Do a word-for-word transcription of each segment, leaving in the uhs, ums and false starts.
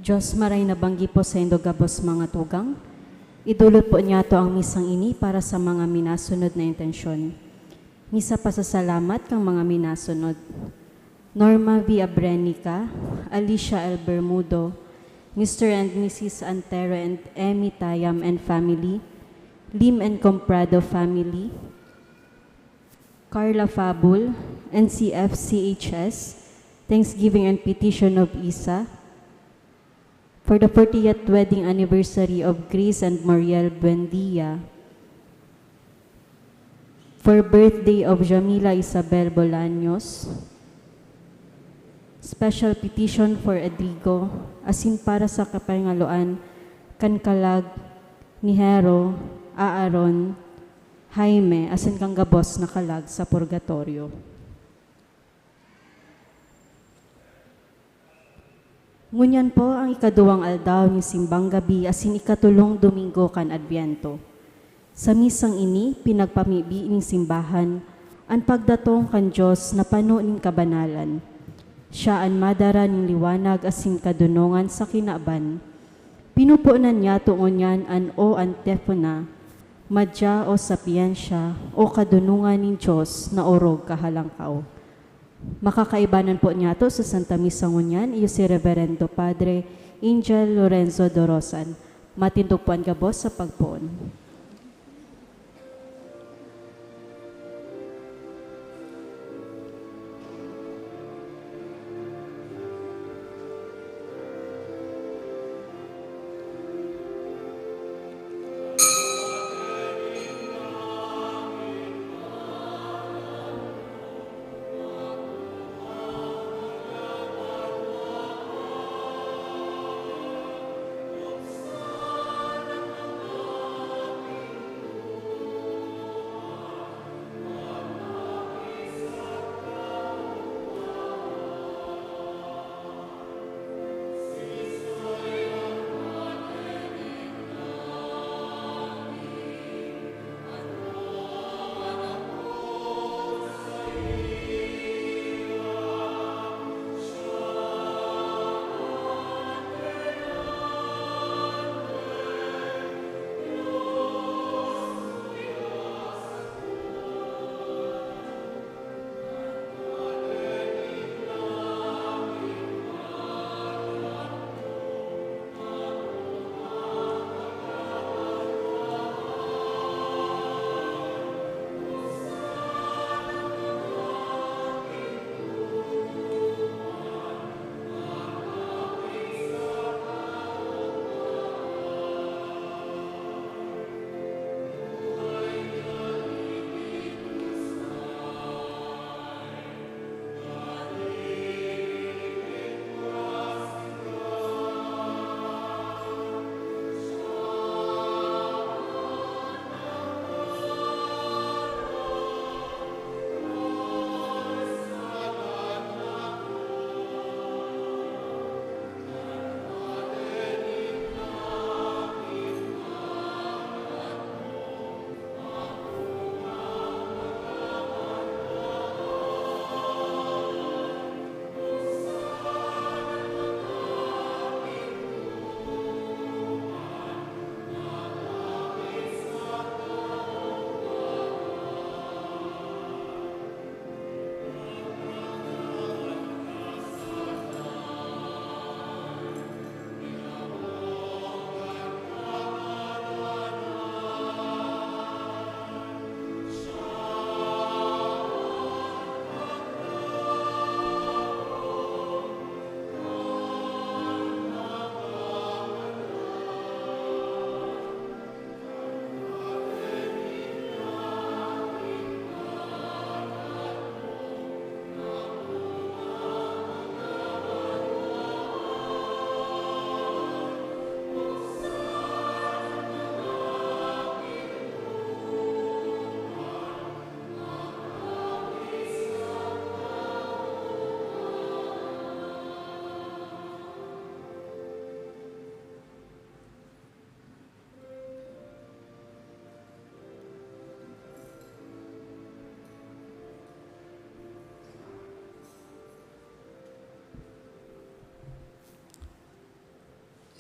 Diyos, maray na banggi po saindo gabos, mga tugang. Idulot po niyato ang misang ini para sa mga minasunod na intensyon. Misa pasasalamat kan mga minasunod: Norma V. Abrenica, Alicia L. Bermudo, Mister and Missus Antero and Emmy Tayam and family, Lim and Comprado family, Carla Fabul, N C F C H S, Thanksgiving and Petition of Isa, for the fortieth wedding anniversary of Grace and Moriel Buendia, for birthday of Jamila Isabel Bolaños, special petition for Edrigo, asin para sa kapangaloan kan kalag ni Hero, Aaron, Jaime, asin kan gabos na kalag sa purgatorio. Ngunyan po ang ikaduwang aldaw nin simbang gabi asin ikatolong Domingo kan Adbyento. Sa misang ini, pinagpamibi nin simbahan an pagdatong kan Dios na pano nin kabanalan. Siya an madara nin liwanag asin kadonongan sa kinaban. Pinupunan niyato ngunyan an O Antiphona, Madya, O Sapiensya, O Kadonongan nin Dios na orog kahalangkaw. Makakaibanan po niyato sa Santa Misa ngunyan iyo si Reverendo Padre Angel Lorenzo Dorosan. Matindog po an gabos sa pagpoon.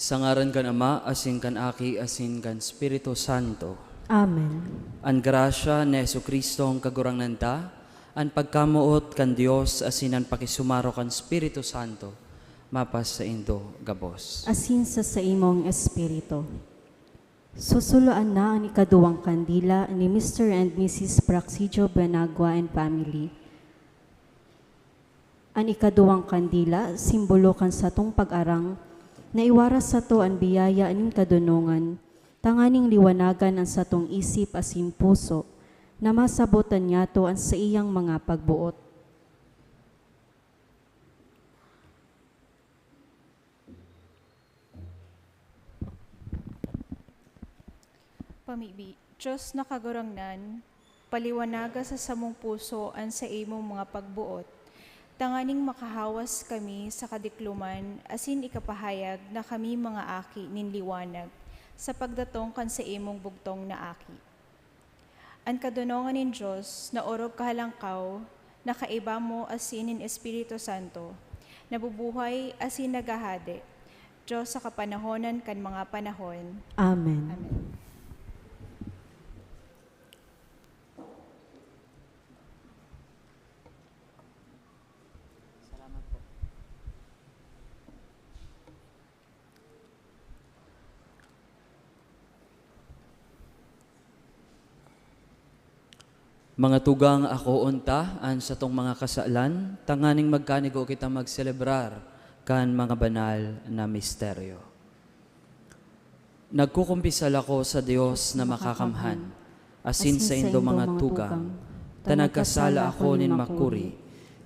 Sa ngaran kan Ama, asin kan Aki, asin kan Espiritu Santo. Amen. An grasya ni Jesu-Cristo an Kagurangnan ta, an pagkamoot kan Dios, asin an pakisumaro kan Espiritu Santo, mapasaindo gabos. Asin sa saimong espiritu. Susuloan na an ikaduwang kandila ni Mister and Missus Praxidio Buenagua and family. An ikaduwang kandila, simbolo kan satong pag-arang, na iwaras sato an biyaya nin kadonongan, tanganing liwanagan an satong isip asin puso, na masabotan niyato an saiyang mga pagboot. Pamibi, Diyos na Kagurangnan, paliwanaga sa samong puso an saimong mga pagboot, tanganing makahawas kami sa kadikloman asin ikapahayag na kami mga aki nin liwanag sa pagdatong kan saimong bugtong na Aki. An kadonongan nin Dios na orog kahalangkaw, na kaiba mo asin nin Espiritu Santo, nabubuhay asin naghahade, Dios sa kapanahonan kan mga panahon. Amen. Amen. Mga tugang, akoon ta an satong mga kasalan, tanganing magkanigo kita magselebrar kan mga banal na misteryo. Nagkukumpisal ako sa Dios na makakamhan, asin saindo mga tugang, ta nagkasala ako nin makuri,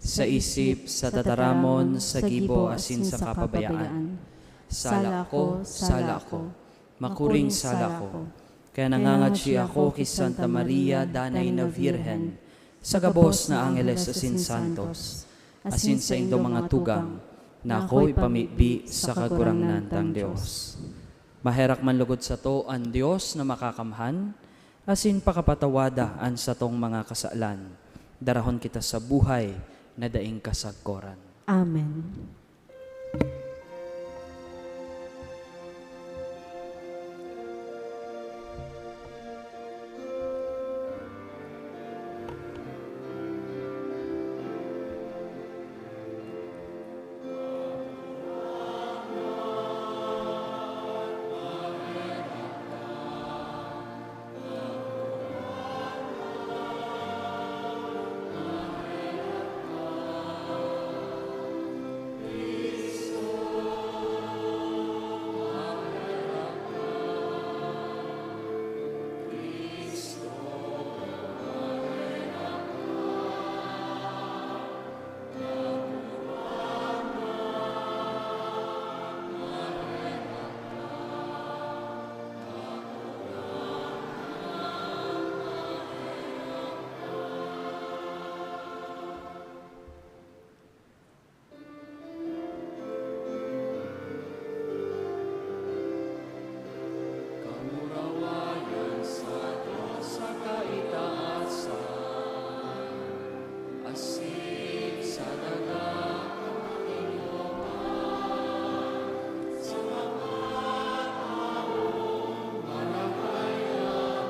sa isip, sa tataramon, sa gibo, asin sa kapabayaan. Sala ako, sala ako, makuring sala ako. Kaya nangangadyi ako ki Santa Maria, danay na Birhen, sa gabos na angeles asin santos, asin saindo mga tugang, na ako ipamibi sa Kagurangnan tang Dios. Maherak man lugod sato an Dios na makakamhan, asin pakapatawada an satong mga kasalan. Darahon kita sa buhay na daing kasagkoran. Amen. Kamurawayan sa Dios sa kaitaasan, asin sa daga kan kaipuhan, sa mga tawong marahay-rahay.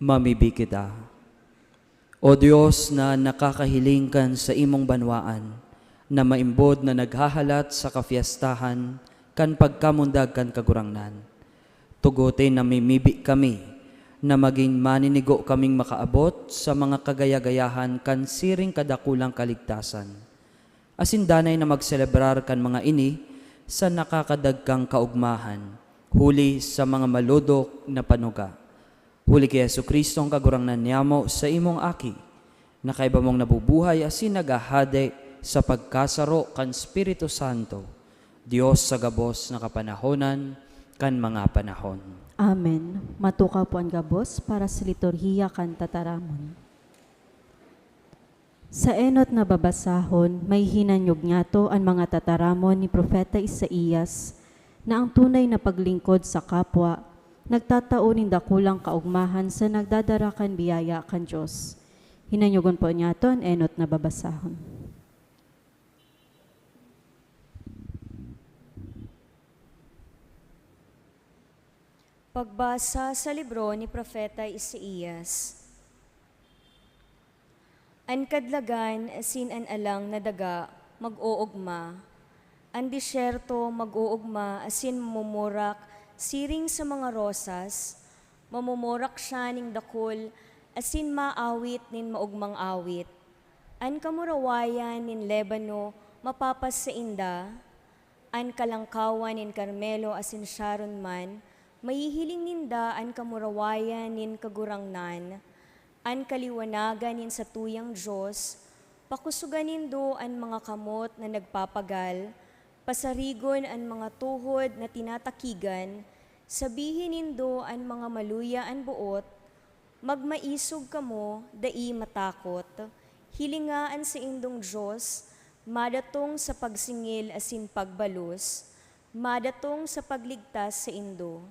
Mamibi kita. O Dios na nakakahiling kan saimong banwaan, na maimbod na naghahalat sa kafiestahan kan pagkamundag kan Kagurangnan, tugote na mimibi kami na magin maninigo kaming makaabot sa mga kagaya-gayahan kan siring kadakulang kaligtasan. Asin danay na magselebrar kan mga ini sa nakakadagkang kaogmahan, huli sa mga malodok na panuga. Huli ki Jesu-Cristo, an Kagurangnan niyamo, saimong Aki, na kaiba mong nabubuhay asin naghahade sa pagkasaro kan Espiritu Santo, Dios sa gabos na kapanahonan kan mga panahon. Amen. Matukaw po an gabos para sa liturhiya kan tataramon. Sa enot na babasahon, may hinanyog niyato an mga tataramon ni Propeta Isaias na ang tunay na paglingkod sa kapwa nagtatao nin dakulang kaogmahan sa nagdadara kan biyaya kan Dios. Hinanyogon po niyato an enot na babasahon. Pagbasa sa libro ni Propeta Isaias. An kadlagan asin an alang na daga mag-oogma, an desyerto mag-oogma asin mamumurak siring sa mga rosas, mamumurak siya nin dakul asin maawit nin maogmang awit. An kamurawayan nin Lebano mapapas sainda, an kalangkawan nin Carmelo asin Sharon man, mahihiling ninda an kamurawayan nin Kagurangnan. An kaliwanagan nin satuyang Dios, pakusogan nindo an mga kamot na nagpapagal, pasarigon an mga tuhod na tinatakigan, sabihi nindo an mga maluya an boot, "Magmaisog kamo, dai matakot. Hilinga an saindong Dios, madatong sa pagsingil asin pagbalos, madatong sa pagligtas saindo."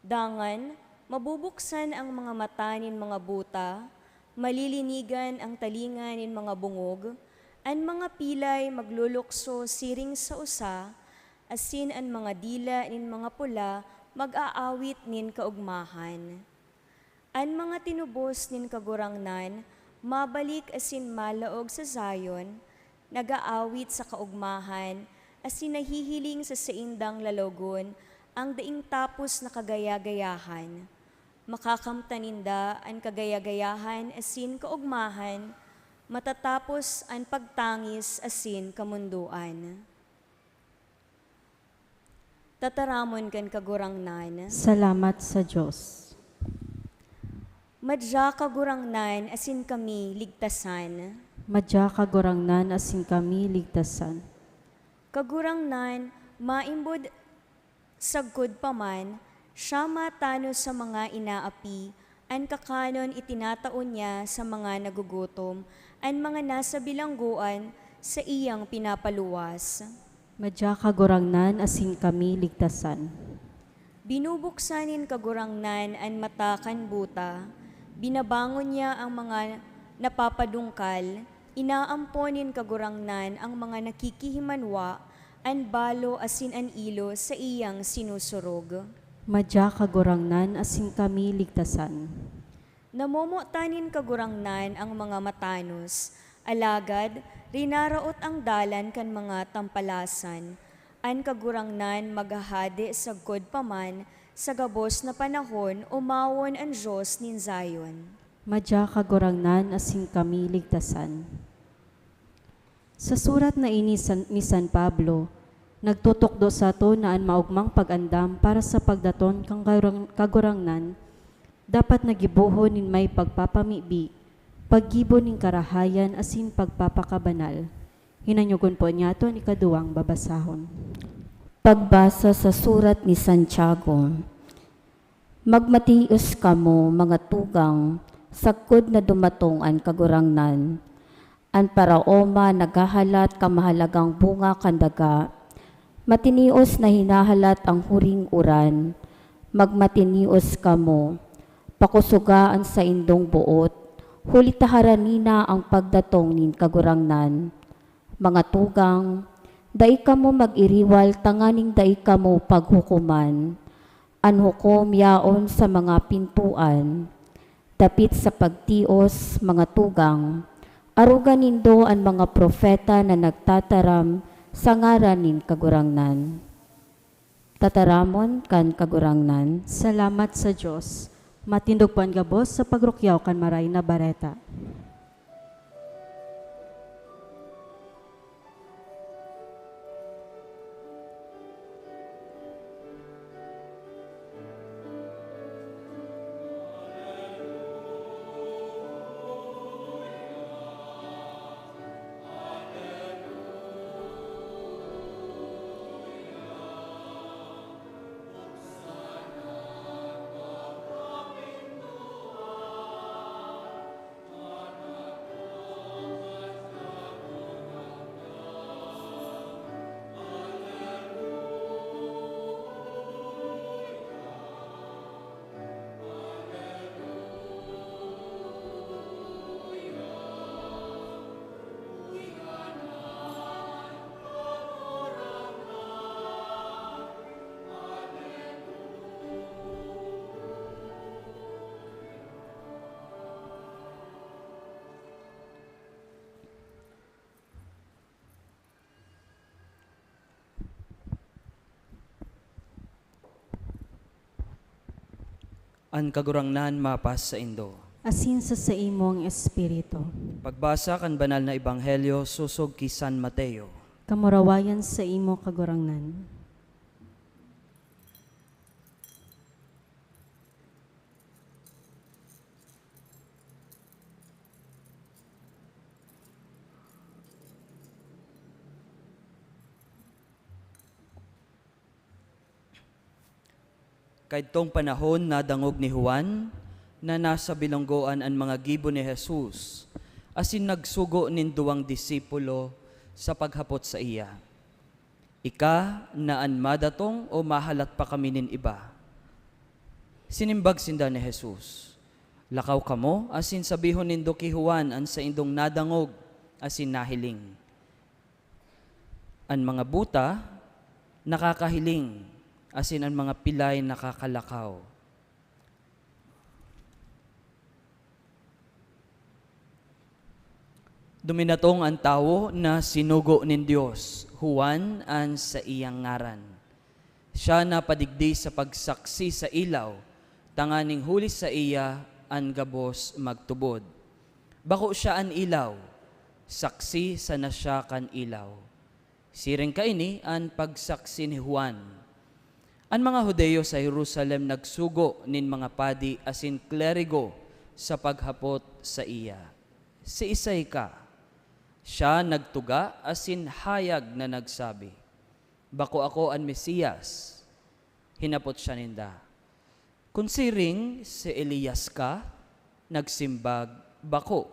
Dangan, mabubuksan ang mga mata nin mga buta, malilinigan ang talinga nin mga bongog, an mga pilay maglulukso siring sa usa, asin an mga dila nin mga pula mag-aawit nin kaogmahan. An mga tinubos nin Kagurangnan mabalik asin malaog sa Zion, nag-aawit sa kaogmahan asin nahihiling sa saindang lalawogon an daing tapos na kagaya-gayahan. Makakamtan ninda an kagaya-gayahan asin kaogmahan, matatapos an pagtangis asin kamondoan. Tataramon kan Kagurangnan. Salamat sa Dios. Madya, Kagurangnan, asin kami ligtasan. Madya, Kagurangnan, asin kami ligtasan. Kagurangnan, maimbod sagkod pa man, siya matanos sa mga inaapi, an kakanon itinatao niya sa mga nagugutom, an mga nasa bilanggoan saiyang pinapaluwas. Madya, Kagurangnan, asin kami ligtasan. Binubuksan nin Kagurangnan an mata kan buta, binabangon niya an mga napapadungkal, inaampon nin Kagurangnan an mga nakikihimanwa, an balo asin an ilo saiyang sinusurog. Madya, Kagurangnan, asin kami ligtasan. Namomotan nin Kagurangnan an mga matanos, alagad rinaraot an dalan kan mga tampalasan. An Kagurangnan maghahade sagkod pa man, sa gabos na panahon omawon an Dios nin Zion. Madya, Kagurangnan, asin kami ligtasan. Sa surat na ini san, ni San Pablo, nagtutukdo sato na an maogmang pag-andam para sa pagdaton kan Kagurang-, Kagurangnan dapat na gibohon nin may pagpapamibi, paggibo nin karahayan asin pagpapakabanal. Hinanyogon po niyato an ikaduwang babasahon. Pagbasa sa surat ni Santiago. Magmatios kamo, mga tugang, sagkod na dumatong an Kagurangnan. An paraoma naghahalat kan mahalagang bunga kan daga. Matinios na hinahalat an huring uran. Magmatinios kamo. Pakosoga an saindong boot, huli ta harani na an pagdatong nin Kagurangnan. Mga tugang, dai kamo mag-iriwal tanganing dai kamo paghukoman. An hukom yaon sa mga pintoan. Dapit sa pagtios, mga tugang, arogan nindo an mga propeta na nagtataram sa ngaran nin Kagurangnan. Tataramon kan Kagurangnan. Salamat sa Dios. Matindog po an gabos sa pagrukyaw kan Maray na Bareta. An Kagurangnan mapas saindo. Asin sa saimong espiritu. Pagbasa kan Banal na Ebanghelyo sosog ki San Mateo. Kamurawayan saimo, Kagurangnan. Kaidtong panahon, nadangog ni Juan na nasa bilonggoan an mga gibo ni Jesus, asin nagsugo nin duwang disipulo sa paghapot saiya, "Ika na an madatong o mahalat pa kami nin iba?" Sinimbag sinda ni Jesus, "Lakaw kamo asin sabihon nindo ki Juan an saindong nadangog asin nahiling." An mga buta nakakahiling, asin an mga pilay nakakalakaw. Duminatong an tawo na sinugo nin Dios, Juan an saiyang ngaran. Siya napadigdi sa pagsaksi sa ilaw, tanganing huli saiya an gabos magtubod. Bako siya an ilaw, saksi sana siya kan ilaw. Siring kaini an pagsaksi ni Juan. An mga Judio sa Jerusalem nagsugo nin mga padi asin kleriko sa paghapot saiya, "Siisay ka?" Siya nagtuga asin hayag na nagsabi, "Bako ako an Mesias." Hinapot siya ninda, "Kun siring, si Elias ka?" Nagsimbag, "Bako."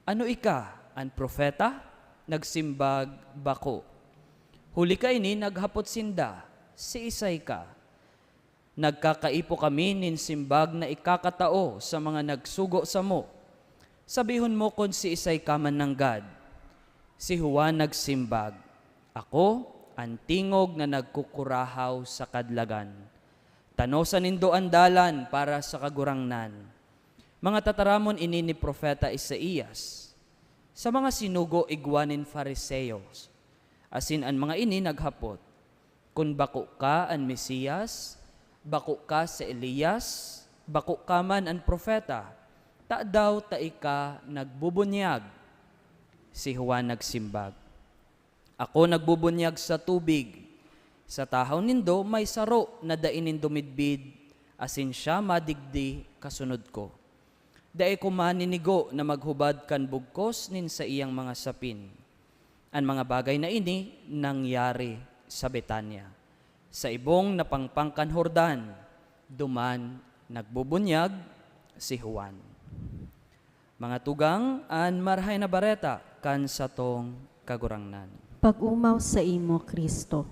"Ano ika, an propeta?" Nagsimbag, "Bako." Huli kaini, naghapot sinda, "Siisay ka?" "Nagkakaipo kami nin simbag na ikakatao sa mga nagsugo samo. Sabihon mo kun siisay ka man nanggad." Si Juan nagsimbag, "Ako an tingog na nagkukurahaw sa kadlagan, 'Tanosa nindo an dalan para sa Kagurangnan.'" Mga tataramon ini ni Propeta Isaias. Sa mga sinugo igwa nin Fariseo, asin an mga ini naghapot, "Kun bako ka an Mesias, bako ka si Elias, bako ka man an propeta, tadaw ta ika nagbubunyag?" Si Juan nagsimbag, "Ako nagbubunyag sa tubig. Sa tahaw nindo may saro na dai nindo midbid, asin siya madigdi kasunod ko. Dai ko maninigo na maghubad kan bugkos nin saiyang mga sapin." An mga bagay na ini nangyari sa Betania, sa ibong na pangpang kan Jordan, duman nagbubunyag si Juan. Mga tugang, an Marahay na Bareta kan satong Kagurangnan. Pag-omaw saimo, Cristo.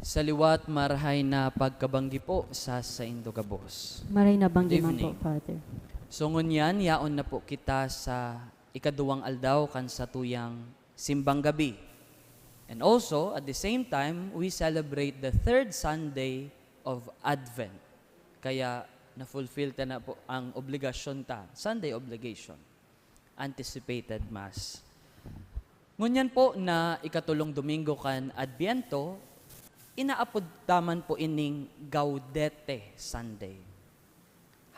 Sa liwat, marahay na pagkabanggi po sa saindo gabos. Maray na banggi man po, Father. So, ngunyan, yaon na po kita sa ikaduwang aldaw kan satuyang simbang gabi. And also, at the same time, we celebrate the third Sunday of Advent. Kaya na-fulfill ta na po ang obligasyon ta, Sunday obligation, anticipated Mass. Ngunyan po na ikatulong Domingo kan Adbyento, inaapod ta man po ining Gaudete Sunday.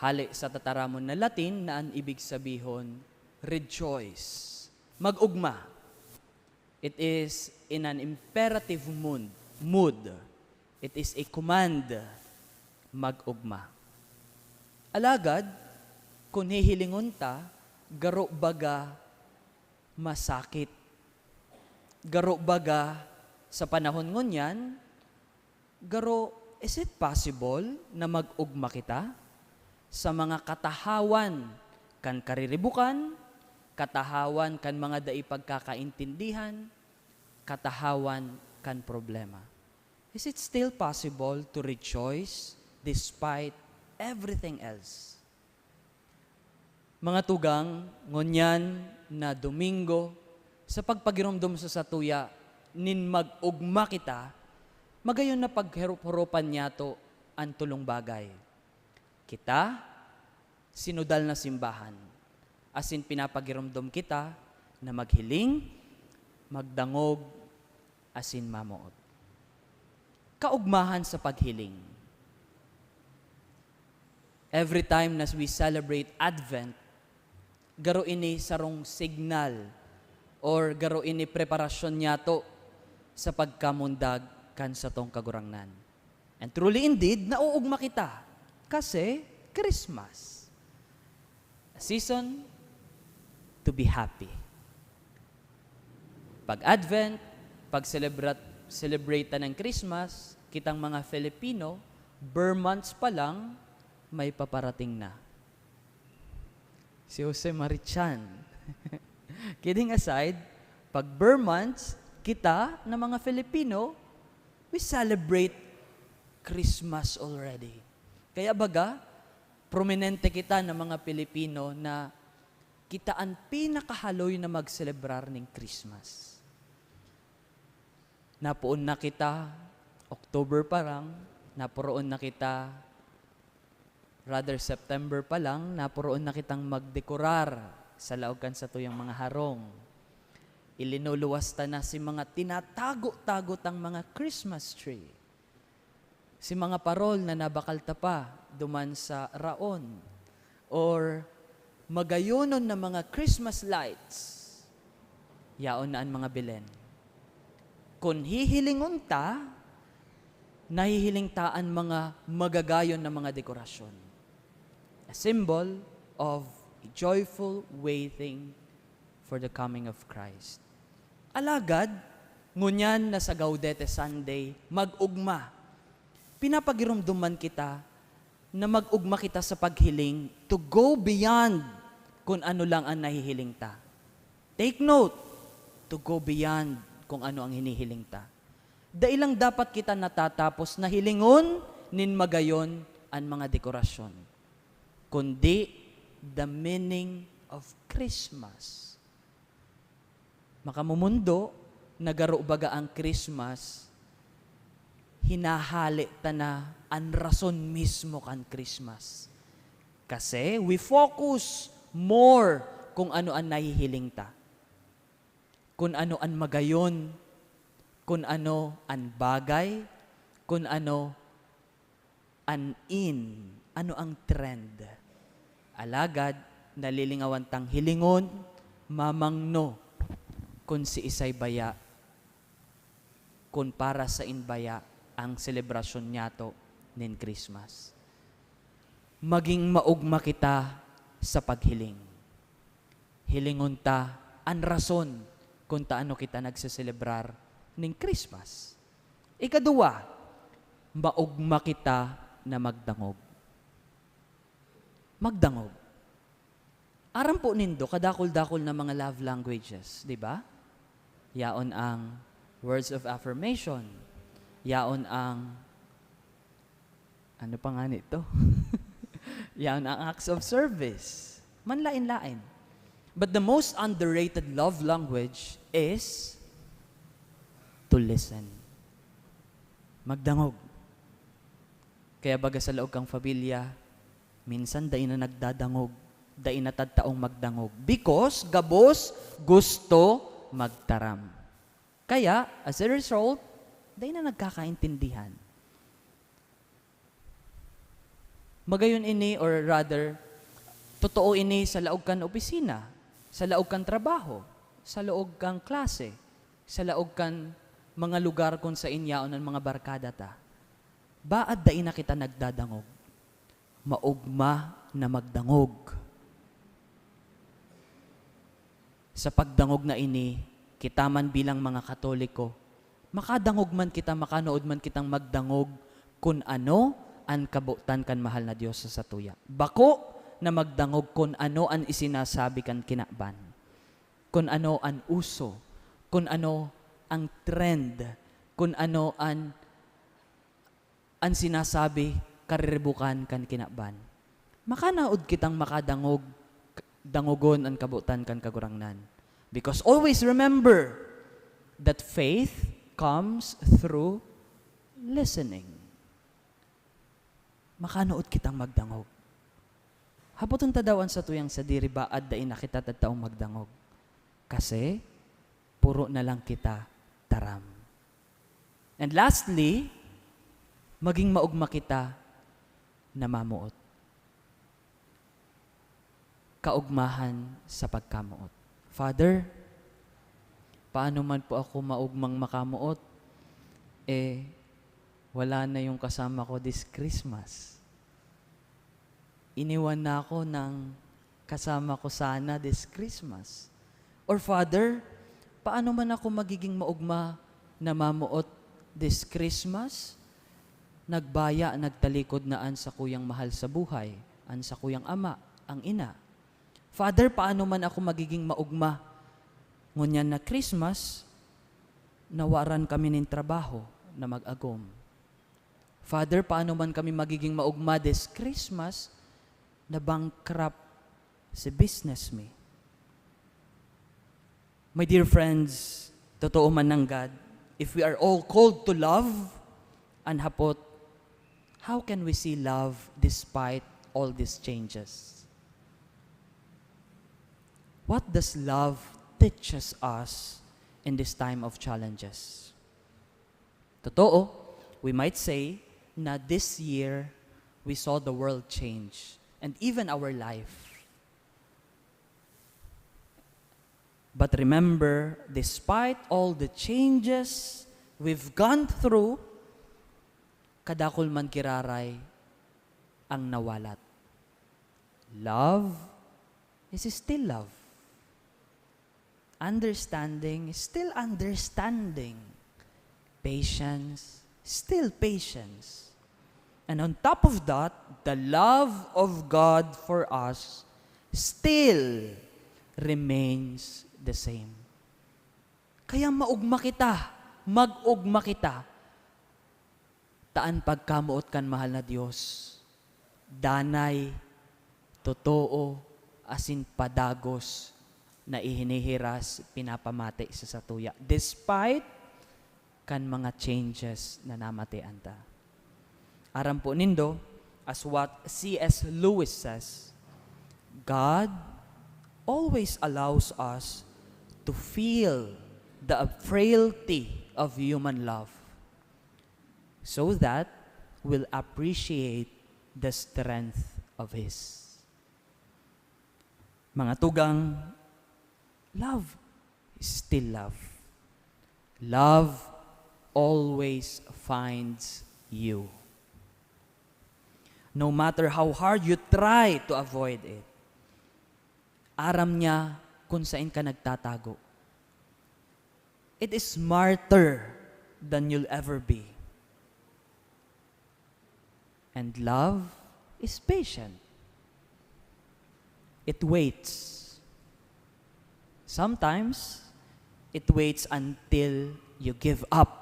Hale sa tataramon na Latin na an ibig sabihon, "Rejoice." Mag-ugma. It is in an imperative mood, mood. It is a command, mag-ugma. Alagad, kun hihilingon ta, garo baga masakit. Garo baga, sa panahon ngunyan, garo, is it possible na mag-ugma kita sa mga katahawan kan kariribukan, katahawan kan mga dai pagkakaintindihan, katahawan kan problema? Is it still possible to rejoice despite everything else? Mga tugang, ngunyan na Domingo, sa pagpagiromdom sa satuya nin mag-ugma kita, magayon na paghurup-hurupan niyato an tolong bagay. Kita, sinodal na simbahan, asin pinapagiromdom kita na maghiling, magdangog, asin mamoot. Kaugmahan sa paghiling. Every time na we celebrate Advent, garo ini sarong signal or garo ini preparasyon niyato sa pagkamundag kan satong Kagurangnan. And truly indeed, nauugma kita kasi Christmas. A season to be happy. Pag Advent, pag celebrat-, celebrate ta ng Christmas, kitang mga Filipino, ber months pa lang, may paparating na. Si Jose Marichan. Kidding aside, pag ber months, kita na mga Filipino, we celebrate Christmas already. Kaya baga, prominente kita na mga Pilipino na kita an pinakahaloy na magselebrar nin Christmas. Napoon na kita, October pa lang, naporoon na kita, rather, September pa lang, naporoon na kitang magdekorar sa laog kan satuyang mga harong. Ilinuluwas ta na si mga tinatago-tago tang mga Christmas tree. Si mga parol na nabakal ta pa duman sa raon, or magayonon na mga Christmas lights, yaon na an mga belen. Kun hihilingon ta, nahihiling ta an mga magagayon na mga dekorasyon. A symbol of a joyful waiting for the coming of Christ. Alagad, ngunyan na sa Gaudete Sunday, mag-ugma, pinapagiromdoman kita na mag-ugma kita sa paghiling to go beyond kun ano lang an nahihiling ta. Take note, to go beyond kung ano ang hinihiling ta. Dai lang dapat kita natatapos na hilingon nin magayon an mga dekorasyon, kundi the meaning of Christmas. Makamumundo, nagaro baga ang Christmas, hinahale ta na an rason mismo kan Christmas. Kasi we focus more kung ano an nahihiling ta. Kun ano an magayon, kun ano an bagay, kun ano an in, ano ang trend. Alagad, nalilingawan tang hilingon, mamangno, kun siisay baya, kun para sain baya ang selebrasyon niyato nin Christmas. Maging maugma kita sa paghiling. Hilingon ta an rason kun taano kita nagseselebrar nin Christmas. Ikaduwa, maugma kita na magdangog. Magdangog. Aram po nindo, kadakul-dakul na mga love languages, di ba? Yaon ang words of affirmation. Yaon ang, ano pa nga nito? Yaon ang acts of service. Manlain-lain. But the most underrated love language is to listen. Magdangog. Kaya baga sa laog kang pamilya, minsan dai na nagdadangog, dai na tadtaong magdangog. Because gabos gusto magtaram. Kaya, as a result, dai na nagkakaintindihan. Magayon ini, or rather, totoo ini sa laog kan opisina, sa laog kan trabaho, sa laog kan klase, sa laog kan mga lugar kun saen yaon an mga barkada ta. Baad dai na kita nagdadangog. Maugma na magdangog. Sa pagdangog na ini, kita man bilang mga Katoliko, makadangog man kita, makanood man kitang magdangog kun ano an kabotan kan mahal na Dios sa satuya. Bako na magdangog kun ano an isinasabi kan kinaban, kun ano an uso, kun ano ang trend, kun ano an, an sinasabi kariribukan kan kinaban. Makanaod kitang makadangog, dangogon an kabotan kan Kagurangnan. Because always remember that faith comes through listening. Makanood kitang magdangog. Hapoton ta daw an satuyang sadiri, baad dai na kita tadtaong magdangog. Kasi, puro na lang kita taram. And lastly, maging maugma kita na mamoot. Kaugmahan sa pagkamoot. Father, paano man po ako maugmang makamoot? Eh, wala na yung kasama ko this Christmas. Iniwan na ako ng kasama ko sana this Christmas. Or Father, paano man ako magiging maugma na mamoot this Christmas? Nagbaya, nagtalikod na an sakuyang mahal sa buhay, an sakuyang ama, ang ina. Father, paano man ako magiging maugma ngunyan na Christmas, nawaran kami nin trabaho na mag-agom? Father, paano man kami magiging maugma this Christmas na bankrupt si business mi? My dear friends, totoo man nanggad, if we are all called to love, an hapot, how can we see love despite all these changes? What does love teaches us in this time of challenges? Totoo, we might say na this year, we saw the world change and even our life. But remember, despite all the changes we've gone through, kadakul man giraray ang nawalat. Love is still love. Understanding is still understanding. Patience, still patience. And on top of that, the love of God for us still remains the same. Kaya maugma kita, mag-ugma kita. Ta an pagkamoot kan mahal na Dios, danay, totoo, asin padagos na ihinihiras, pinapamati sa satuya, despite kan mga changes na namatian ta. Aram po nindo, as what C S Lewis says, God always allows us to feel the frailty of human love so that we'll appreciate the strength of His. Mga tugang, love is still love. Love always finds you. No matter how hard you try to avoid it, aram niya kung sain ka nagtatago. It is smarter than you'll ever be. And love is patient. It waits. Sometimes, it waits until you give up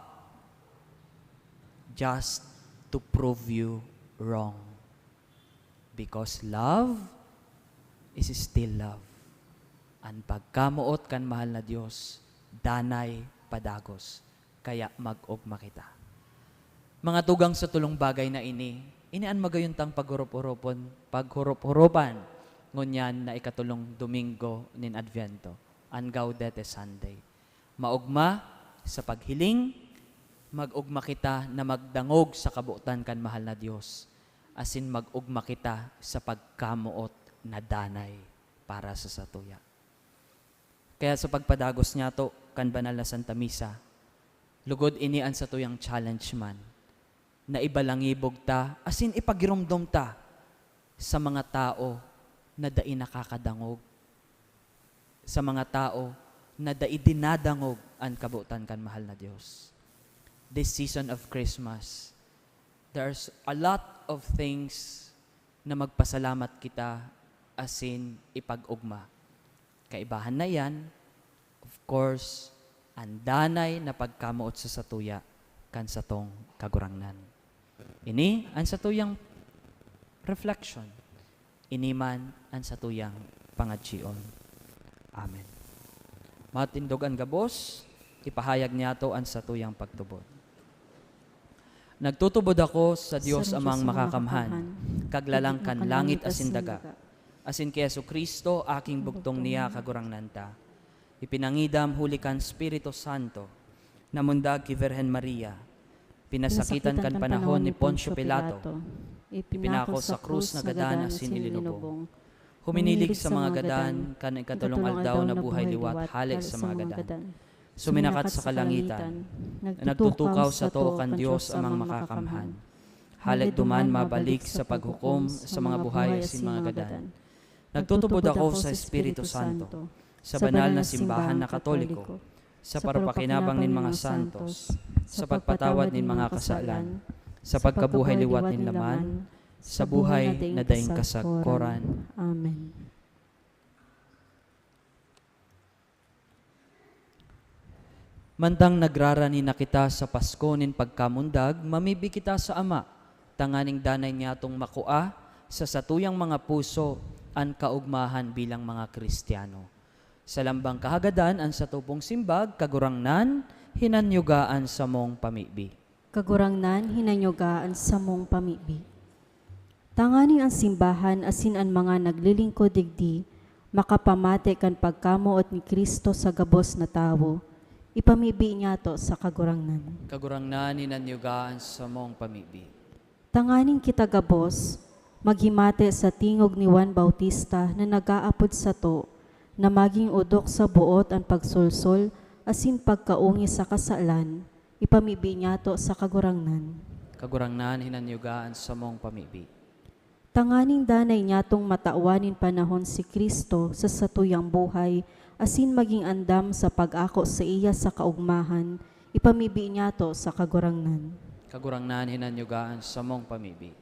just to prove you wrong. Because love is still love. An pagkamoot kan mahal na Dios, danay padagos. Kaya mag-ugma kita. Mga tugang, sa tolong bagay na ini, ini an magayon tang paghurup-huropon, paghurup-huropan ngunyan na ikatolong Domingo nin Adviento, an Gaudete Sunday. Maugma sa paghiling, mag-ugma kita na magdangog sa kabotan kan mahal na Dios, asin mag-ugma kita sa pagkamoot na danay para sa satuya. Kaya sa pagpadagos niyato kan banal na Santa Misa, lugod ini an satuyang challenge man, na ibalangibog ta asin ipagiromdom ta sa mga tao na dai nakakadangog, sa mga tao na dai dinadangog an kabotan kan mahal na Dios. This season of Christmas, there's a lot of things na magpasalamat kita asin ipag-ugma. Kaibahan na iyan, of course, an danay na pagkamoot sa satuya kan satong Kagurangnan. Ini an satuyang reflection. Ini man an satuyang pangadyion. Amen. Matindog an gabos, ipahayag niyato an satuyang pagtubod. Nagtutubod ako sa Dios Amang Makakamhan, Kaglalang kan langit asin daga, asin ki Jesu-Cristo, aking bugtong niya, Kagurangnan ta. Ipinangidam huli kan Espiritu Santo, namundag ki Virgen Maria, Pinasakitan kan panahon ni Poncio Pilato, ipinako sa krus na gadan asin ilinubong. Huminilig sa mga gadan kan ikatolong aldaw na buhay liwat hale sa mga gadan. Suminakat sa kalangitan, nagtutukaw sa too kan Dios Amang Makakamhan. Hale duman mabalik sa paghukom sa mga buhay asin mga gadan. Nagtutubod ako sa Espiritu Santo, sa banal na simbahan na Katoliko, sa parapakinabang nin mga santos, sa pagpatawad nin mga kasalan, sa pagkabuhay liwat nin laman, sa buhay na daing kasakoran. Amen. Mantang nagrarani na kita sa Pasko nin pagkamundag, mamibi kita sa Ama, tanganing danay niyatong makua sa satuyang mga puso an kaogmahan bilang mga Cristiano. Sa lambang kahagadan, an sato pong simbag, Kagurangnan, hinanyuga an samong pamibi. Kagurangnan, hinanyuga an samong pamibi. Tanganing an simbahan asin an mga naglilingkod digdi makapamate kan pagkamoot ni Cristo sa gabos na tawo, ipamibi niyato sa Kagurangnan. Kagurangnan, hinanyuga an samong pamibi. Tanganing kita gabos maghimate sa tingog ni Juan Bautista na nag-aapod sato na magin odok sa boot an pagsolsol asin pagkaongi sa kasalan, ipamibi niyato sa Kagurangnan. Kagurangnan, hinanyuga an samong pamibi. Tanganing danay niyatong matawan nin panahon si Cristo sa satuyang buhay asin magin andam sa pag-ako saiya sa kaogmahan, ipamibi niyato sa Kagurangnan. Kagurangnan, hinanyuga an samong pamibi.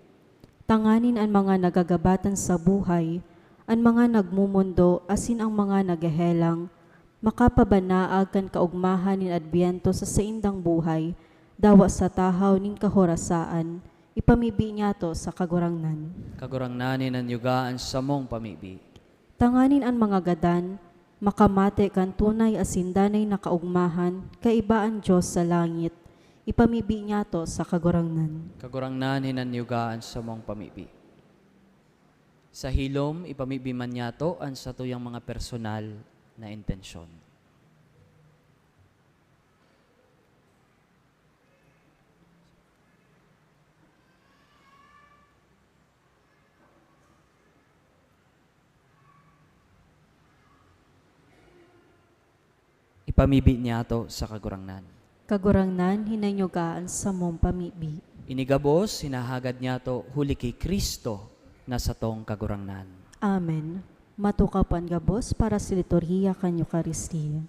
Tanganing an mga nagagabatan sa buhay, an mga nagmomondo asin an mga naghehelang, makapabanaag kan kaogmahan nin Adbyento sa saindang buhay, dawa sa tahaw nin kahorasaan, ipamibi niyato sa Kagurangnan. Kagurangnan, hinanyuga an samong pamibi. Tanganing an mga gadan makamate kan tunay asin danay na kaogmahan kaiba an Dios sa langit, ipamibi niyato sa Kagurangnan. Kagurangnan, hinanyuga an samong pamibi. Sa hilom, ipamibi man niyato an satuyang mga personal na intensyon. Ipamibi niyato sa Kagurangnan. Kagurangnan, hinanyuga an samong pamibi. Ini gabos, hinahagad niyato huli ki Cristo na satong Kagurangnan. Amen. Matukaw po an gabos para sa liturhiya kan Eukaristia.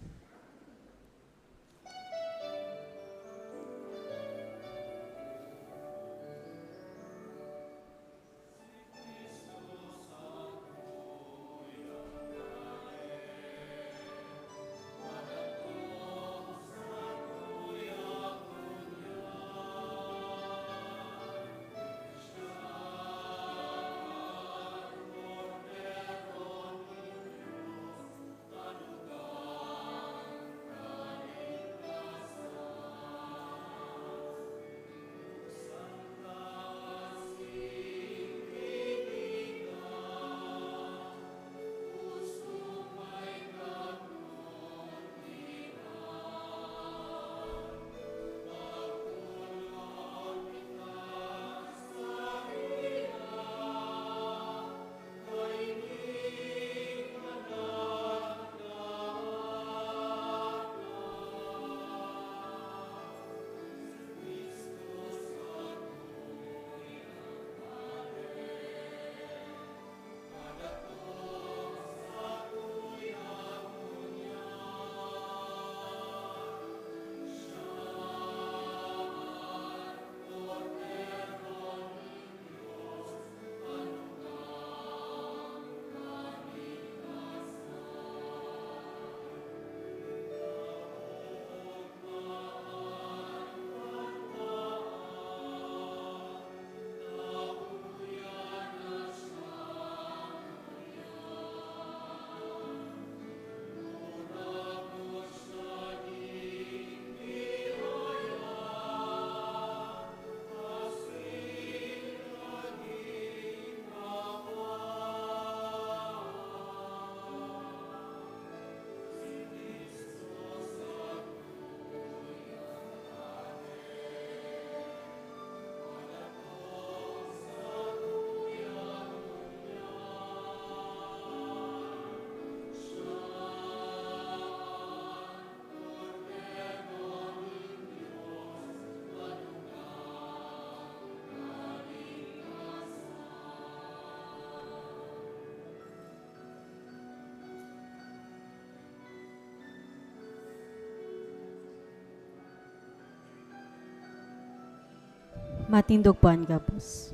Matindog po an gabos.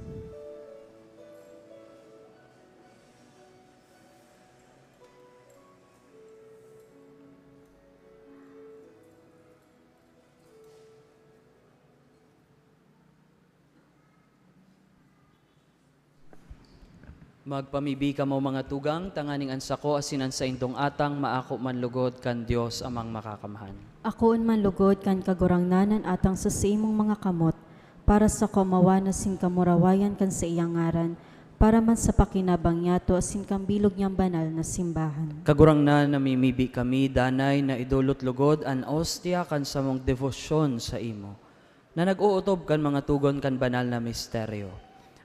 Magpamibi kamo, mga tugang, tanganing an sako asin an saindong atang maako man lugod kan Dios Amang Makakamhan. Akoon man lugod kan Kagurangnan an atang sa saimong mga kamot, para sa kaomawan asin kamurawayan kan saiyang ngaran, para man sa pakinabang niyato asin kan bilog niyang banal na simbahan. Kagurangnan, namimibi kami danay na idolot lugod an ostia kan samong debosyon saimo, na nag-ootob kan mga togon kan banal na misteryo,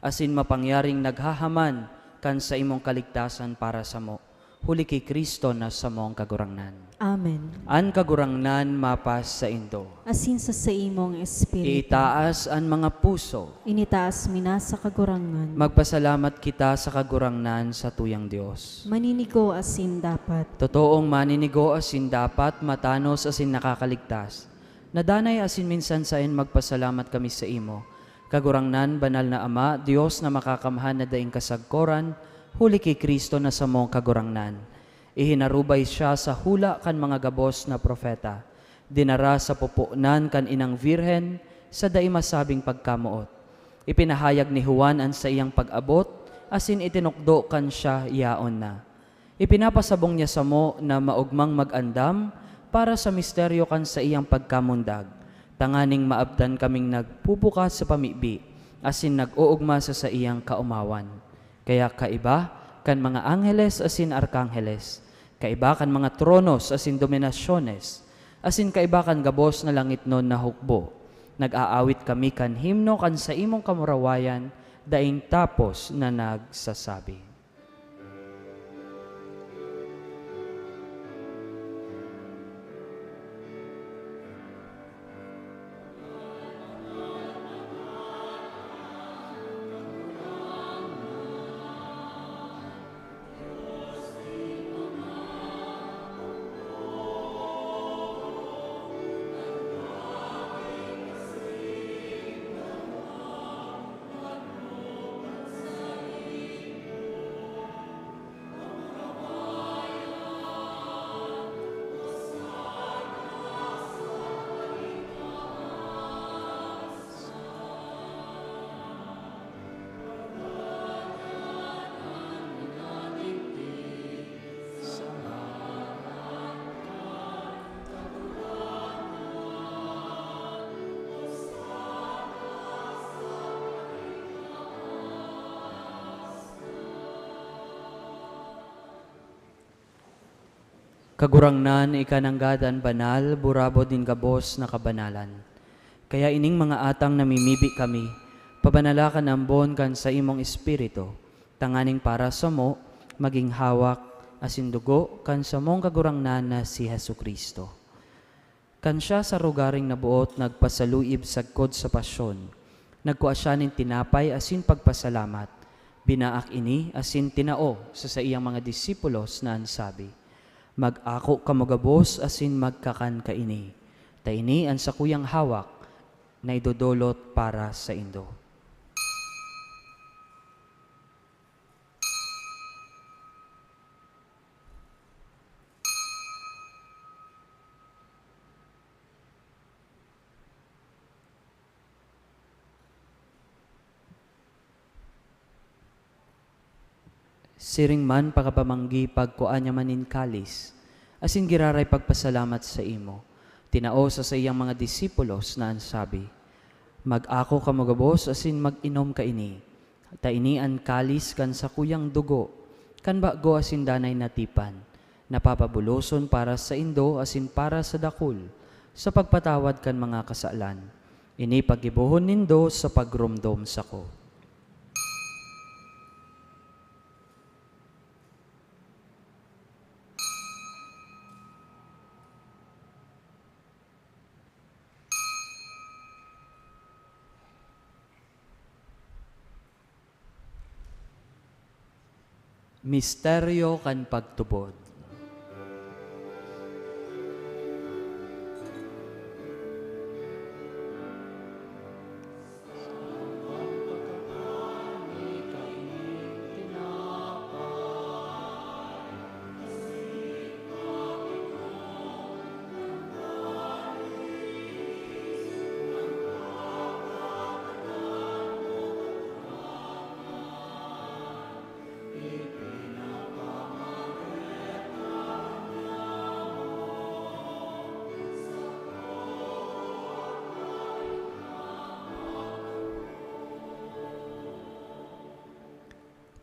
asin mapangyaring naghahaman kan saimong kaligtasan para samo, huli ki Cristo na samong Kagurangnan. Amen. An Kagurangnan mapasaindo. Asin sa saimong espiritu. Itaas an mga puso. Initaas mi na sa Kagurangnan. Magpasalamat kita sa Kagurangnan, satuyang Dios. Maninigo asin dapat. Totoong maninigo asin dapat, matanos asin nakakaligtas, na danay asin minsan saen magpasalamat kami saimo, Kagurangnan, Banal na Ama, Dios na Makakamhan na daing kasagkoran, huli ki Cristo na samong Kagurangnan. Ihinarubay siya sa hula kan mga gabos na propeta, dinara sa pupunan kan inang birhen sa dai masabing pagkamoot. Ipinahayag ni Juan an saiyang pag-abot, asin itinukdo kan siya yaon na. Ipinapasabong niya samo na maogmang mag-andam para sa misteryo kan saiyang pagkamundag, tanganing maabtan kaming nagpupukas sa pamibi asin nag-oogma sa saiyang kaomawan. Kaya kaiba kan mga angheles asin arkangheles, kaiba kan mga tronos asin dominasyones, asin kaiba kan gabos na langitnon na hukbo, nag-aawit kami kan himno kan saimong kamurawayan daing tapos na nagsasabi. Kagurangnan, ika nanggad an banal, burabod nin gabos na kabanalan. Kaya ining mga atang namimibi kami, pabanala kan ambon kan saimong Espiritu, tanganing para samo magin hawak asin dugo kan samong Kagurangnan na si Jesu-Cristo. Kan siya sa rogaring naboot nagpasaluib sagkod sa pasyon, nagkua siya nin tinapay asin pagpasalamat, binaak ini asin tinao sa saiyang mga disipulos na an sabi, "Mag-ako kamo gabos asin magkakan kaini, ta ini an sakuyang hawak na idodolot para saindo." Siring man pakapamanggi, pagkua niya man nin kalis, asin giraray pagpasalamat saimo, tinao sa saiyang mga disipulos na an sabi, "Mag-ako kamo gabos asin mag-inom kaini, ta ini an kalis kan sakuyang dugo, kan bago asin danay na tipan, na papabuloson para saindo asin para sa dakul, sa pagpatawad kan mga kasalan. Ini paggibohon nindo sa pagromdom sako." Misteryo kan pagtubod.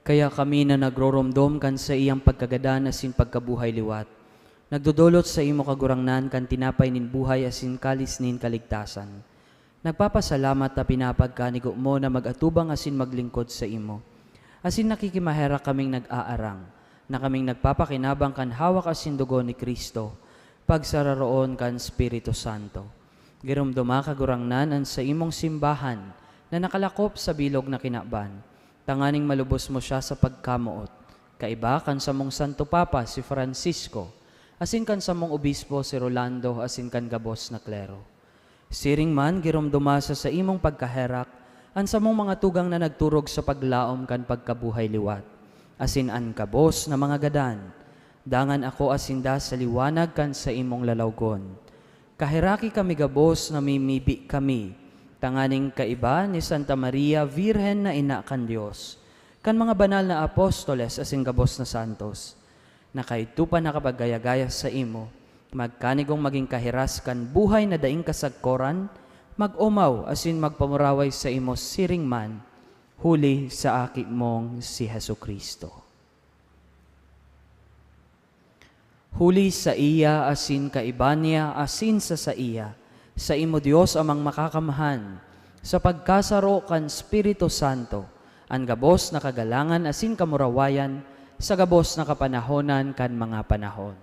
Kaya kami na nagroromdom kan saiyang pagkagadan asin pagkabuhay liwat, nagdodolot saimo, Kagurangnan, kan tinapay nin buhay asin kalis nin kaligtasan. Nagpapasalamat ta pinapagkanigo mo na mag-atubang asin maglingkod saimo. Asin nakikimaherak kaming nag-aarang, na kaming nagpapakinabang kan hawak asin dugo ni Cristo, pagsararoon kan Espiritu Santo. Giromdoma, Kagurangnan, an saimong simbahan na nakalakop sa bilog na kinaban, tanganing malubos mo siya sa pagkamoot, kaiba kan samong Santo Papa, si Francisco, asin kan samong Obispo, si Rolando, asin kan gabos na klero. Siring man, giromdoma sa saimong pagkaherak an samong mga tugang na nagturog sa paglaom kan pagkabuhay liwat, asin an gabos na mga gadan. Dangan akoa sinda sa liwanag kan saimong lalawgon. Kaheraki kami gabos, namimibi kami, tanganing kaiba ni Santa Maria, Birhen na Ina kan Dios, kan mga banal na apostoles asin gabos na santos, na kaidto pa nakapagayagaya saimo, magkanigong magin kahiras kan buhay na daing kasagkoran, mag-omaw asin magpamuraway saimo siring man, huli sa Aki mong si Jesu-Cristo. Huli saiya asin kaiba niya asin sa saiya, saimo Dios Amang Makakamhan, sa pagkasaro kan Espiritu Santo, an gabos na kagalangan asin kamurawayan sa gabos na kapanahonan kan mga panahon.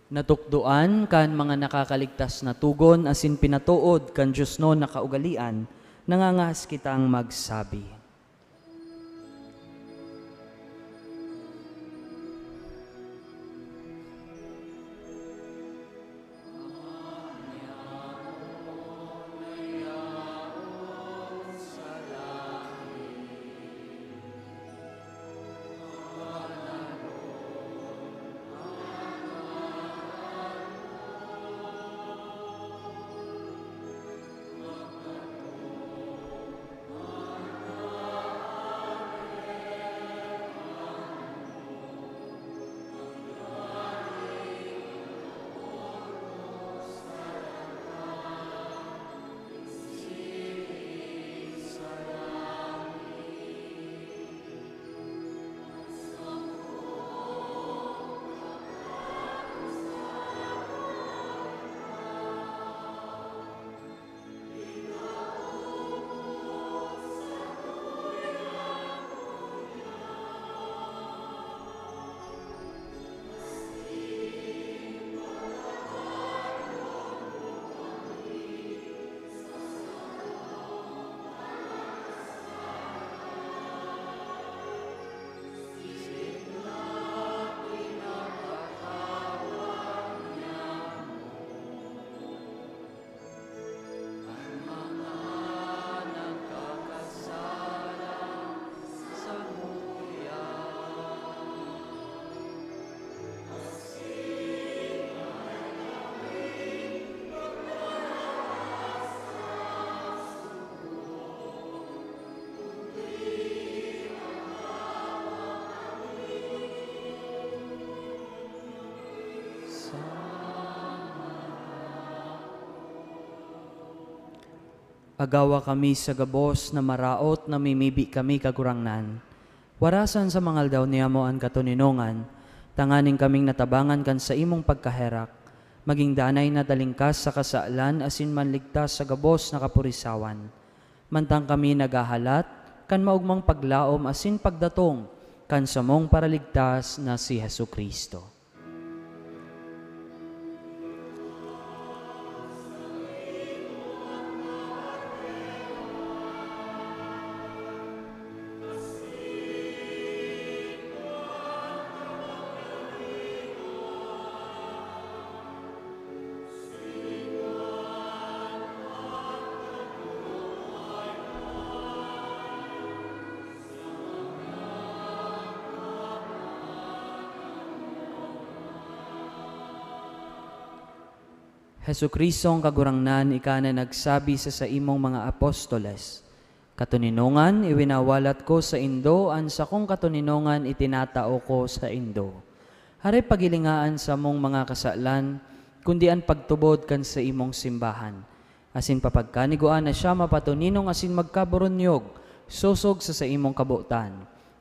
Natukdoan kan mga nakakaligtas na togon asin pinatood kan diosnon na kaugalean, nangangahas kitang magsabi. Agawa kami sa gabos na maraot, namimibi kami, Kagurangnan. Warasan sa mga aldaw niyamo an katoninongan, tanganing kaming natabangan kan saimong pagkaherak, magin danay na talingkas sa kasalan asin manligtas sa gabos na kapurisawan. Mantang kami naghahalat kan maogmang paglaom asin pagdatong kan samong Paraligtas na si Jesu-Cristo. Jesu-Cristong Kagurangnan, ika na nagsabi sa saimong mga apostoles, "Katoninongan, iwinawalat ko saindo an sakong katoninongan itinatao ko saindo. Hare paghilinga an samong mga kasalan, kundi an pagtubod kan saimong simbahan. Asin papagkanigua na siya mapatoninong asin magkaboronyog, sosog sa saimong kabotan.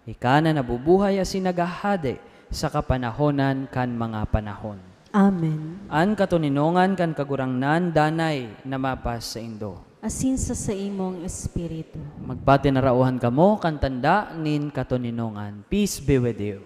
Ika na nabubuhay asin naghahade sa kapanahonan kan mga panahon." Amen. An katoninongan kan Kagurangnan danay na mapasaindo. Asin sa saimong espiritu. Magpatinarauhan kamo kan tanda nin katoninongan. Peace be with you.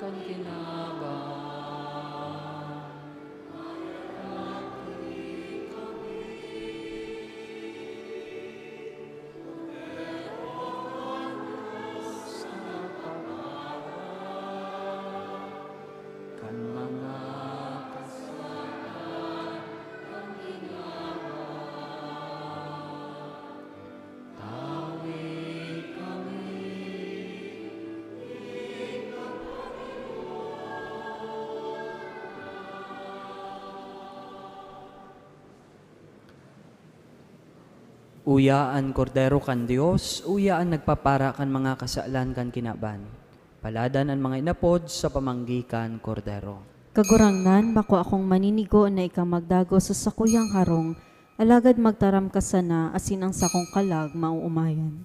Kan kinaban. Kan mga kasalanan kan kinaban. Uya an Kordero kan Dios, uya an nagpapara kan mga kasalan kan kinaban. Paladan an mga inapod sa pamanggi kan Kordero. Kagurangnan, bako akong maninigo na ika magdagos sa sakuyang harong, alagad magtaram ka sana asin ang sakong kalag maoomayan.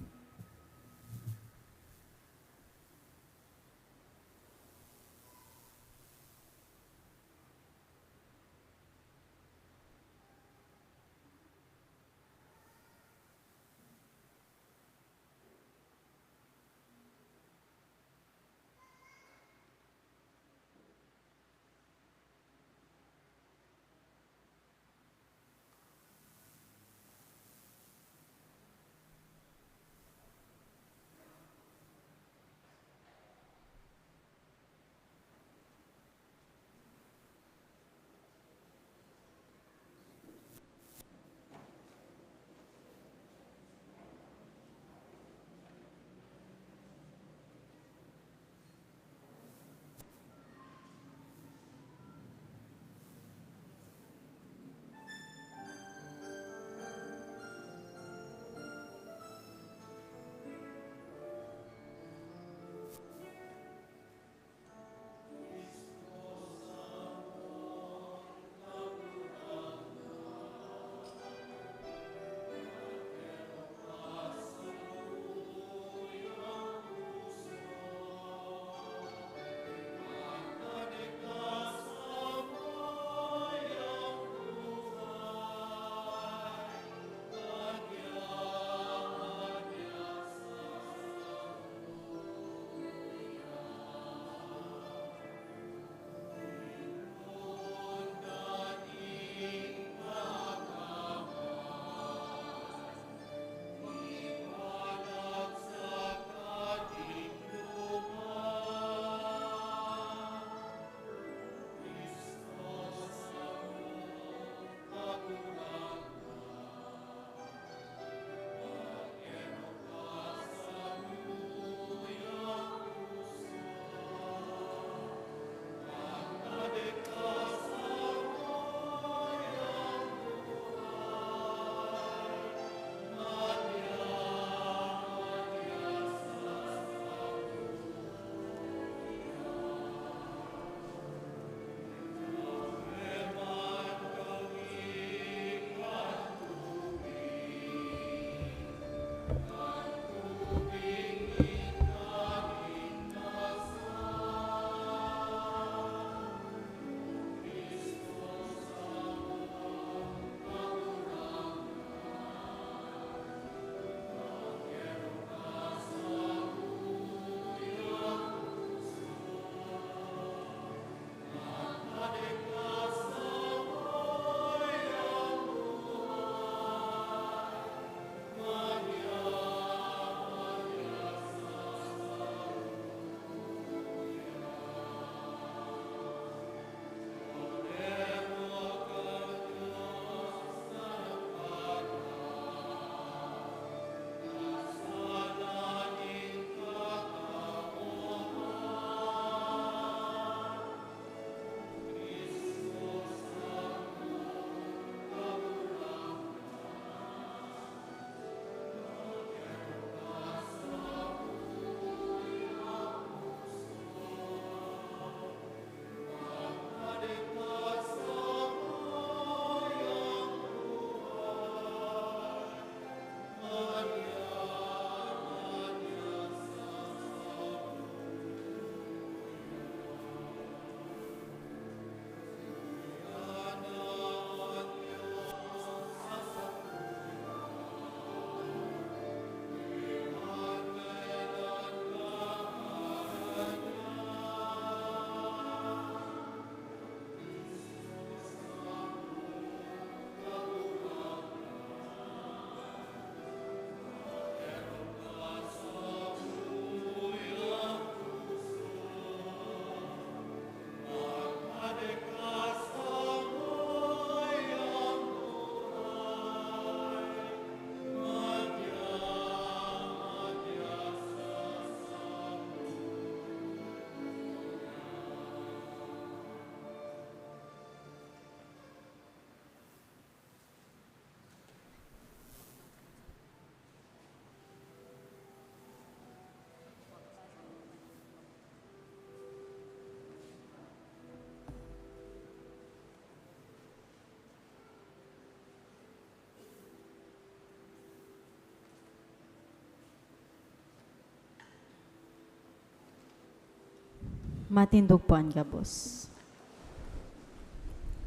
Matindog po an gabos.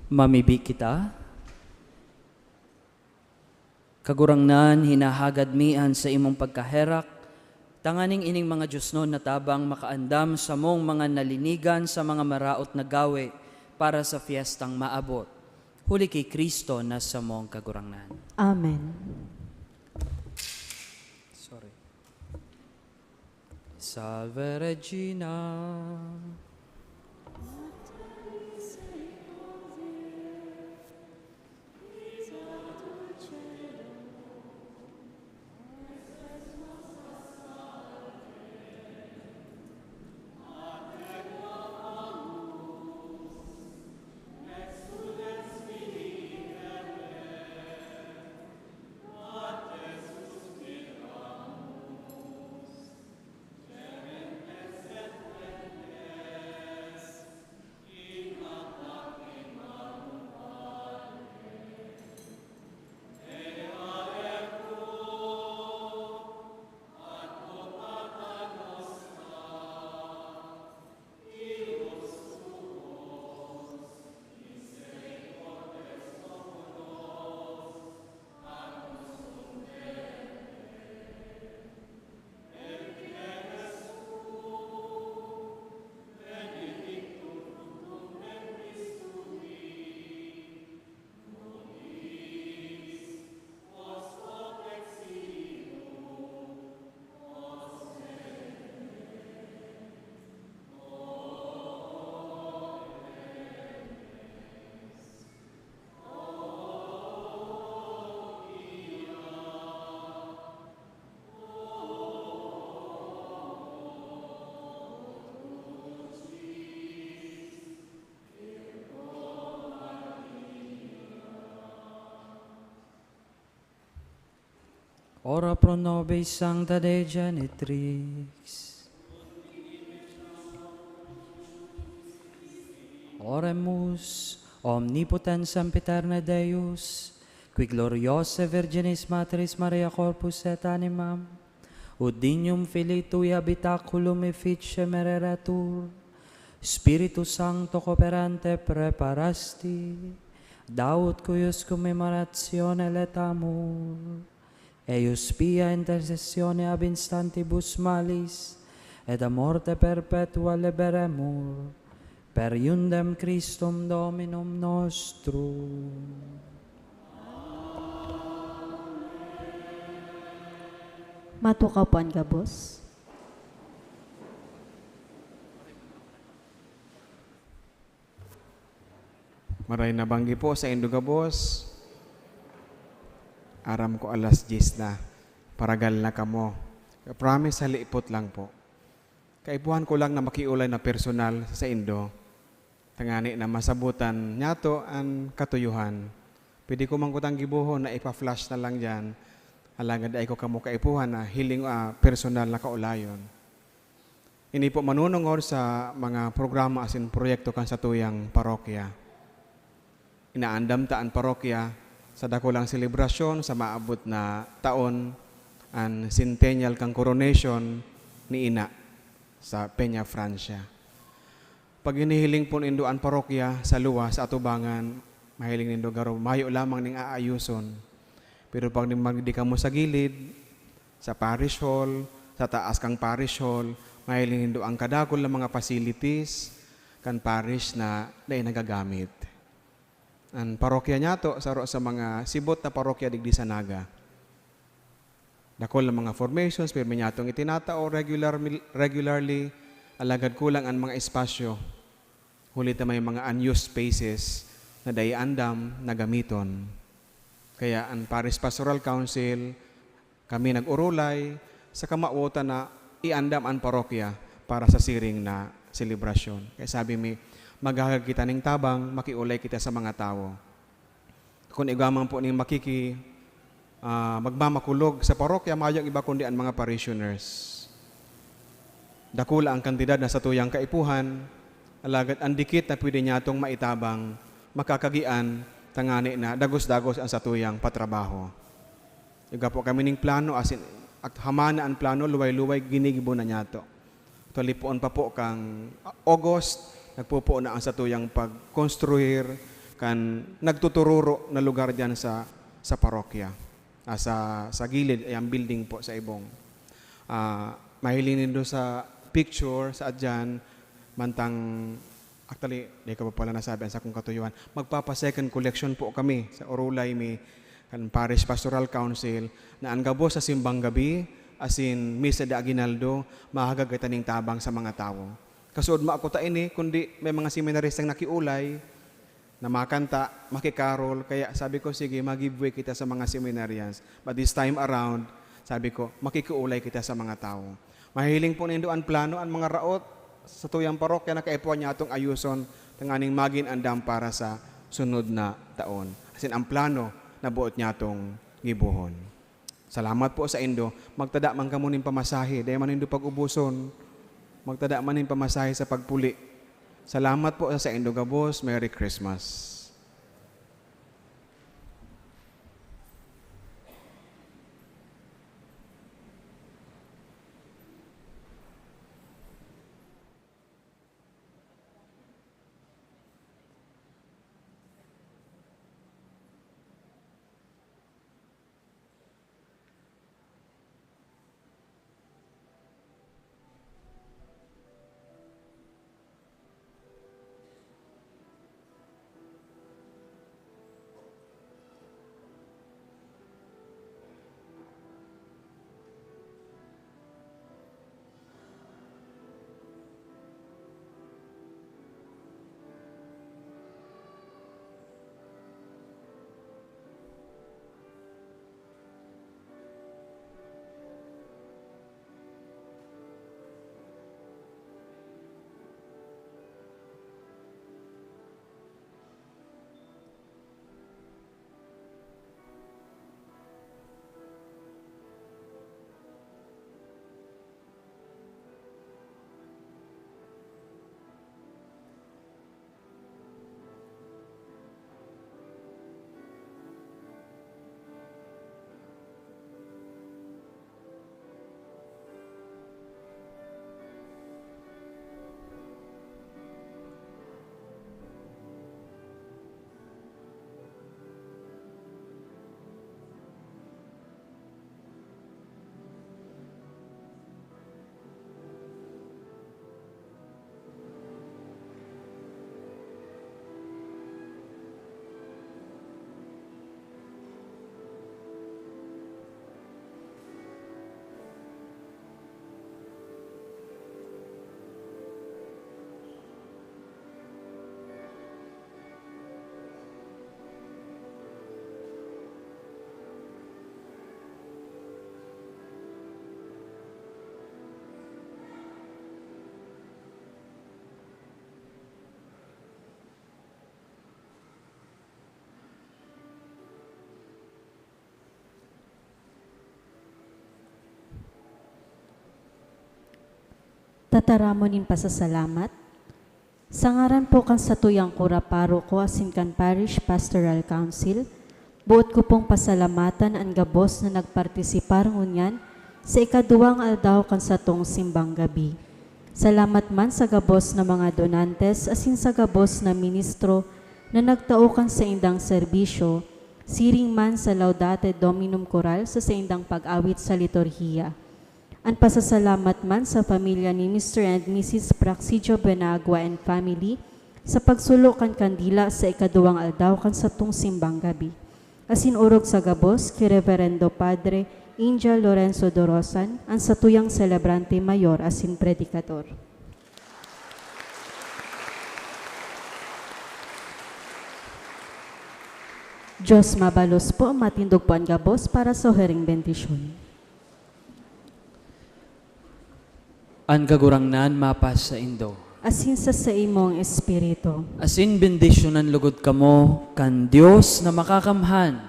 Mamibi kita. Kagurangnan, hinahagad mi an saimong pagkaherak, tanganing ining mga diosnon na tabang makaandam samong mga nalinigan sa mga maraot na gawe para sa fiestang maabot. Huli ki Cristo na samong Kagurangnan. Amen. Sorry. Salve Regina. Ora pro nobis Sancta Dei Genitrix. Oremus, Omnipotens Sempiterne Deus, qui gloriose Virginis Matris Maria corpus et animam, ut dignum Filii Tui habitaculum efficere mereretur, Spiritu Sancto cooperante preparasti, da ut cuius commemorationem laetamur, eius pia intercessione ab instantibus malis et a morte perpetua liberemur, per iundem Christum Dominum nostrum. Matukaw po an gabos. Maray na banggi po saindo gabos. Aram ko alas dyes na. Paragal na kamo. Promise, halipot lang po. Kaipuhan ko lang na makiolay na personal sa saindo, tangani na masabotan nyato an katuyohan. Pwede ko man kutang gibohon na ipa-flash na lang diyan, alagad dai ko kamo kaipuhan na hiling, ah, personal na kaolayon. Ini po manunungod sa mga programa asin proyekto kan satuyang parokya. Inaandam ta an parokya sa dakulang selebrasyon sa maabot na taon, an centennial kan coronation ni Ina sa Peña, Francia. Pag hinihiling po nindo an parokya sa luwas, sa atubangan, mahiling nindo garo mayo lamang ning aayuson. Pero pag magdi kamo sa gilid, sa parish hall, sa taas kan parish hall, mahiling nindo ang kadakul na mga facilities kan parish na dai nagagamit. An parokya nyato, saro sa mga sibot na parokya digdi sa Naga. Dakul na mga formations, pirmi nyatong itinatao regular, regularly, alagad kulang an mga espasyo. Huli ta may mga unused spaces na dai andam na gamiton. Kaya an Parish Pastoral Council, kami nag-orolay sa kamawotan na iandam an parokya para sa siring na selebrasyon. Kaya sabi mi, "Maghahagad kita ning tabang, makiolay kita sa mga tawo." Kun igwa man po ning makiki-, ah, magmamakulog sa parokya, mayong iba kundi an mga parishioners. Dakula an kantidad na satuyang kaipuhan, alagad an dikit na pwede nyatong maitabang, makakagian, tangani na dagos-dagos an satuyang patrabaho. Igwa po kami ning plano, asin, at hamana an plano, luway-luway ginigibo na nyato. Actually, poon pa po kan August, nagpupoon na ang satuyang pagkonstruir kan nagtutururo na lugar diyan sa, sa parokya, ah, sa, sa gilid, ay ang building po sa ibong. Ah, mahiling nindo sa picture, sa adyan, mantang, actually, di ko pa pala nasabi ang sakong katuyuhan. Magpapa-second collection po kami sa Orolay, may kan Parish Pastoral Council, na an gabos sa simbang gabi, asin misa de aguinaldo, mahagad kita nin tabang sa mga tawo. Kasuodma ko ta ini, kundi may mga seminaristang nakiolay, na makanta, makikarol, kaya sabi ko, "Sige, mag-give way kita sa mga seminarians." But this time around, sabi ko, "Makikiolay kita sa mga tawo." Mahiling po nindo an plano, an mga raot sa tuyang parokya na kaipuhan niya atong ayuson, tanganing magin andam para sa sunod na taon. Asin ang plano na boot niya atong gibohon. Salamat po saindo. Magtada man kamo nin pamasahe. Dai man nindo pag-uboson. Magtada man nin pamasahe sa pagpuli. Salamat po sa saindo gabos. Merry Christmas. Tataramon nin pasasalamat. Sa ngaran po kan satuyang kura paroko asin kan Parish Pastoral Council, boot ko pong pasalamatan an gabos na nagpartisipar ngunyan sa ikaduwang aldaw kan satong simbang gabi. Salamat man sa gabos na mga donantes asin sa gabos na ministro na nagtao kan saindang serbisyo, siring man sa Laudate Dominum Chorale sa saindang pag-awit sa liturhiya. An pasasalamat man sa pamilya ni Mister and Missus Praxidio Benagua and family sa pagsulo kan kandila sa ikaduwang aldaw kan satong simbang gabi. Asin orog sa gabos ki Reverendo Padre Angel Lorenzo Dorosan, an satuyang selebrante mayor asin predikador. Diyos mabalos po, matindog po an gabos para sa huring bendisyon. An Kagurangnan mapasaindo. Asin sa saimong espiritu. Asin bendisyonan logod kamo kan Dios na Makakamhan,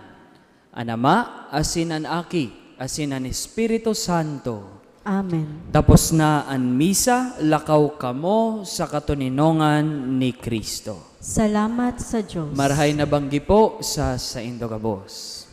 an Ama, asin an Aki, asin an Espiritu Santo. Amen. Tapos na an misa, lakaw kamo sa katoninongan ni Cristo. Salamat sa Diyos. Marahay na banggi po sa saindo gabos.